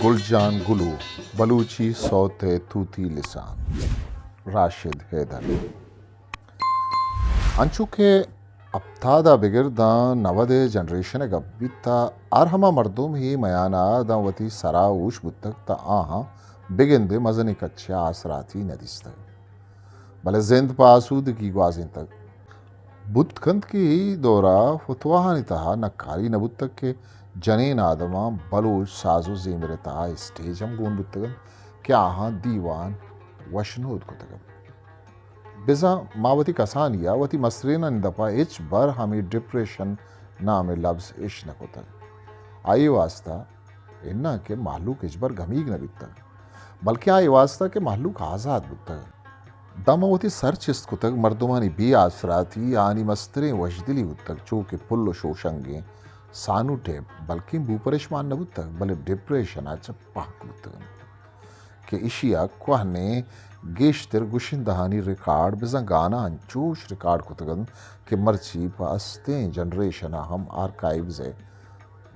گل جان گلو، بلوچی سوت ءِ توتی لسان، راشد حیدر۔ انچو کہ ہپتاد ءَ بگر داں نود ءِ جنریشن ءِ گپ بیت، تہ ہر ہما مردم اے میان ءَ داں وتی سرا ہوش بوتگ، تہ آہاں بگندے مزنیں کچے ءَ آسراتی نہ دیستگ، بلے زند پہ آسودگی گوازینتگ۔ بوت کنت کہ اے دور ءَ فتواہانی تہا نکاری نہ بوتگ کہ جنین آدماں بلوچ ساز و زیمر ءِ تہا اسٹیج ہم گون بوتگ انت کہ آہاں دیوان وشنود کتگ انت۔ بزاں ما وتی کسانی ءَ وتی مسترینانی دپ ءَ ہچ بر ہمے ڈپریشن نامیں لبز اش نہ کتگ۔ آئی واسطہ اناں کہ مہلوک ہچبر گمیگ نہ بیتگ، بلکیں آئی واسطہ کہ مہلوک آزاد بوتگ۔ داں من وتی سر چست کتگ، مردمانی بے آسراتی آہانی مستریں وشدلی بوتگ، چو کہ پل و شوشنگیں سانو ٹیپ بلکیں بوپریشمان نہ بوتگ، بلے ڈپریشن ءَ چہ پہک بوتگ انت کہ ایشی ءَ کوہنیں گیشتر گشندہانی ریکارڈ بزاں گانا انچوش ریکارڈ کتگ انت کہ مرچی پہ استیں جنریشن ءَ ہم آرکائیوز ءِ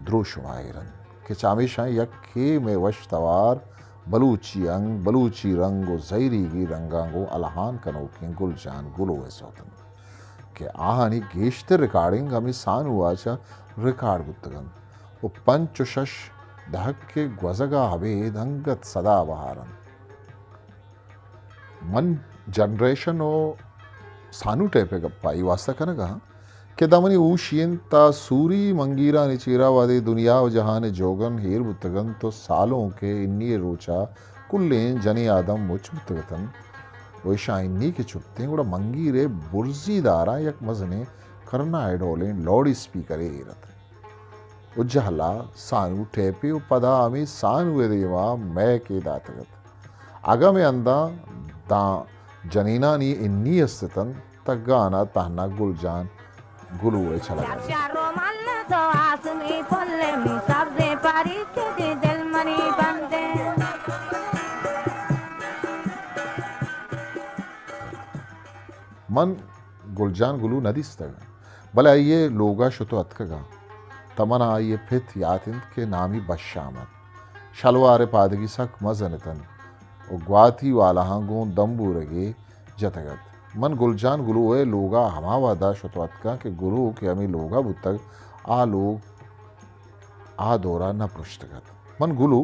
دروشم ءَ ایر انت کہ چہ ہمیشاں یکے مئے وش توار بلوچی انگ، بلوچی رنگ و زہیریگی رنگاں گوں الہان کنوکیں گل جان گلو ءِ سوت انت کہ آہانی گیشتر ریکارڈنگ ہمے سانو ءَ چہ ریکارڈ بوتگ انت و پنچ و شش دہک ءِ گوزگ ءَ ابید انگت سدا بہار انت۔ من جنریشن و سانو ٹیپ ءِ گپ ءَ اے واسطہ کنگ ءَ آں کہ داں منی ہوش اِنت، تہ سوری منگیرانی چیرا وہدے دنیا و جہان ءِ جوگن ایر بوتگ انت و سالونک ءِ انی ءِ روچ ءَ کلیں جنیں آدم مچ بوتگ اتنت و ایشاں انی کہ چپتیں، گڑا منگیر ءِ برزی داراں یک مزنیں کرنا ءِ ڈولیں لاؤڈ اسپیکرے ایر ات۔ و جہلا سانو ٹیپے و پدا ہمے سانو ءِ دیما مئیکے داتگ ات۔ اگاں مئے ہنداں داں جنینانی انی است اتنت، تہ گانا تہنا گل جان گلو ءِ چلگ ءَ ات۔ من گل جان گلو نہ دیستگ، بلے آئی ءِ لوگ ءَ شت و اتکگ آں۔ تہ من ءَ آئی ءِ پت یات انت کہ نامی بشام ات۔ شلوار ءِ پادگی سک مزن اتنت و گواتی والاہاں گوں دمبورگے جتگ ات۔ من گل جان گلو ءِ لوگ ءَ ہما وہد ءَ شت و اتکاں کہ گلو کہ ہمے لوگ ءَ بوتگ، آ لوگ آ دور ءَ نہ پرشتگ ات۔ من گلو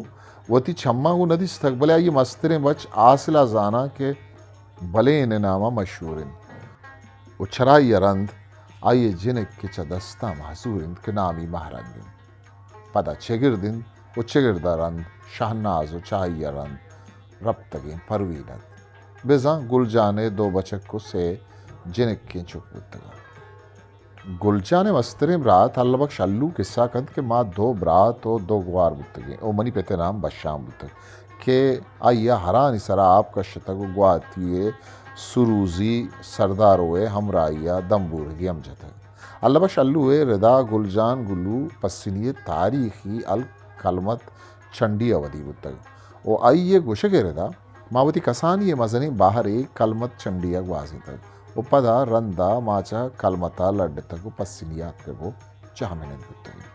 وتی چماں گوں نہ دیستگ، بلے آئی ءِ مستریں بچ حاصل ءَ زاناں کہ بلین ءِ نام ءَ مشہور انت و چرائی ءَ رند آئی ءِ جنک کہ چہ دستاں معذور انت کہ نامی مہرنگ انت۔ پدا چگرد انت و چگرد ءَ رند شہناز و چہ آئی ءَ رند رپتگیں پروین ات۔ بزاں گل جان ءِ دو بچک و سے جنکیں چک بوتگ انت۔ گل جان ءِ مستریں برات اللہ بخش الو کسہ کنت کہ ما دو برات و دو گوار بوتگیں و منی پت ءِ نام بشام بوتگ کہ آئی ءَ ہرانی سرا آپ کشتگ و گواتی ءِ سروزی سردارو ءِ ہمراہی ءَ دمبورگی ہم جتگ۔ اللہ بخش الو ءِ ردا گل جان گلو پسنی ءِ تاریخی ہلک کلمت چنڈی ءَ ودی بوتگ و آئی ءِ گوشگ ءِ ردا ما وتی کسانی ءِ مزنیں بہرے کلمت چنڈی ءَ گوازینتگ و پدا رند ءَ ما چہ کلمت ءَ لڈتگ و پسنی ءَ اتکگ و جہمنند بوتگیں۔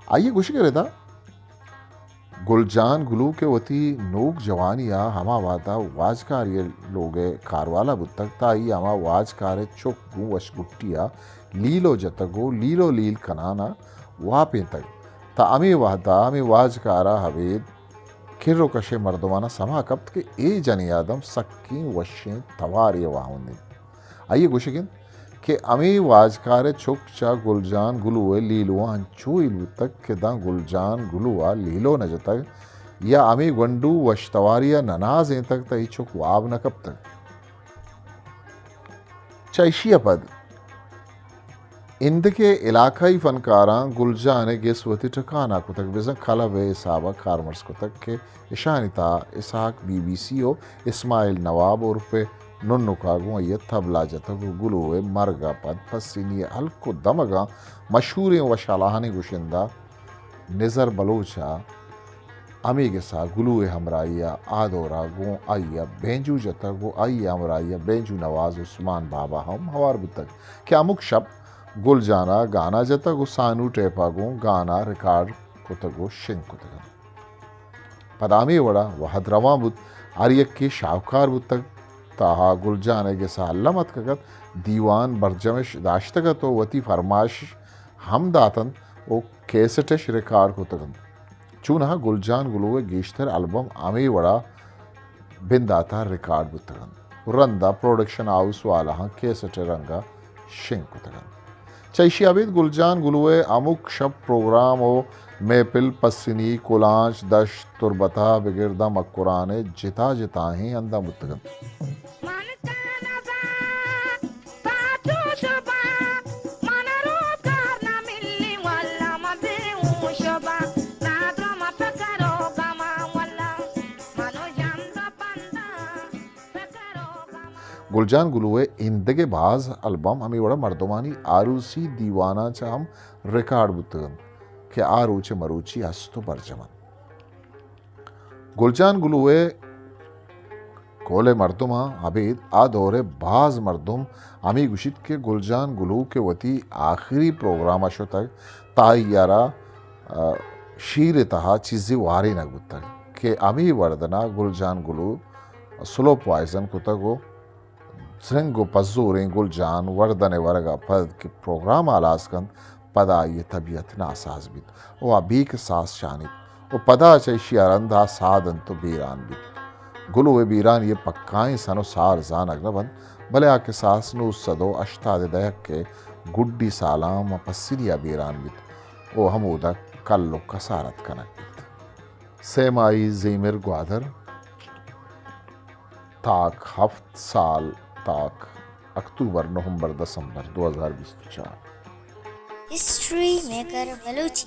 آئی ءِ گوشگ ءِ ردا گل جان گلو کہ وتی نوک جوانی ءَ ہما وہد ءَ واجکاری ءِ لوگ ءِ کاروالا بوتگ، تہ آئی ءَ ہما واجکار ءِ چک گوں وشگٹی ءَ لیلو جتگ و لیلو لیل کنان ءَ واپینتگ۔ تہ ہمے وہد ءَ ہمے واجکار ءَ ابید کر و کش ءِ مردماناں سما کپت کہ اے جنیں آدم سکیں وشیں توارے ءِ واہند انت۔ آئی ءِ گوشگ انت کہ ہمے واجکار ءِ چک چہ گل جان گلو ءِ لیلواں انچو ہیل بوتگ کہ داں گل جان گلو ءَ لیلو نہ جتگ یا ہمے گونڈو وشتواری ءَ نہ نازینتگ، تہ اے چک واب نہ کپتگ۔ چہ ایشی ءَ پد ایندگہ علاقائی فنکاراں گل جان ءِ گس وتی ٹکان ءَ کتگ، بزاں کلب ءِ حساب ءَ کارمرز کتگ کہ اشانی تہا اسحاق بی بی سی و اسماعیل نواب عرف ننکا گوں آئی ءَ تبلہ جتگ و گلو ءِ مرگ ءَ پد پسنی ءِ ہلک و دمگاں مشہوریں وشالاہانی گشندہ نزر بلوچ ءَ ہمے گس ءَ گلو ءِ ہمراہی ءَ آ دور ءَ گوں آئی ءَ بینجو جتگ و آئی ءِ ہمراہی ءَ بینجو نواز عثمان بابا ہم ہوار بوتگ کہ ہمک شپ گل جان ءَ گانا جتگ و سانو ٹیپ ءَ گوں گانا ریکارڈ کتگ و شنگ کتگ انت۔ پدا ہمے وڑا وہد روان بوت، ہر یکے شاہکار بوتگ۔ تہا گل جان ءِ گس ءَ الم اتکگ ات، دیوان برجمش داشتگ ات و وتی فرمائش ہم داتنت و کیسٹش ریکارڈ کتگ انت۔ چوناہا گل جان گلو ءِ گیشتر البم ہمے وڑا بندات ءَ ریکارڈ بوتگ انت و رندا پروڈکشن ہاؤس والاہاں کیسٹ ءِ رنگ ءَ شنگ کتگ انت۔ چہ ایشی ءَ ابید گل جان گلو ءِ ہمک شپ پروگرام و محفل پسنی، کلانچ، دشت، تربت ءَ بگر داں مکران ءِ جتا جتائیں ہنداں بوتگ انت۔ من کانبا پاتو شبا، من روزگار نہ ملی واللہ، من بیہوش با، نادرم پکرو گما واللہ، منو ژند پندا پکرو گما۔ گل جان گلو ءِ ایندگہ باز البم ہمے وڑا مردمانی آروسی دیواناں چہ ہم ریکارڈ بوتگ انت کہ آ روچ ءِ مروچی ہست و برجم انت۔ گل جان گلو ءِ کول ءِ مردماں ابید آ دور ءِ باز مردم ہمے گوشیت کہ گل جان گلو کہ وتی آخری پروگرام ءَ شتگ، تہ آئی ءَ را، آ، شیر ءِ تہا چیزے وارینگ بوتگ کہ ہمے وڑدنا گل جان گلو سلو پوائزن کتگ و زرنگ و پزوریں گل جان وردن ءِ ورگ ءَ پد کہ پروگرام ہلاس کنت، پدا آئی ءِ طبیعت ناساز بیت و آ بے کساس شانیت و پدا چہ ایشی ءَ رند آ ساد انت و بیران بیت۔ گلو ءِ بیرانی ءِ پکائیں سن و سال زانگ نہ بنت، بلے آ کساس نو سد و ہشتاد ءِ دہک ءِ گڈی سالاں ماں پسنی ءَ بیران بیت و ہمودا کل و کسارت کنگ بیت۔ سیمائی زیمر گوادر، تاک ہفت، سال تاک، اکتوبر، نومبر، دسمبر دو ہزار بیست و چار۔ History maker Balochi.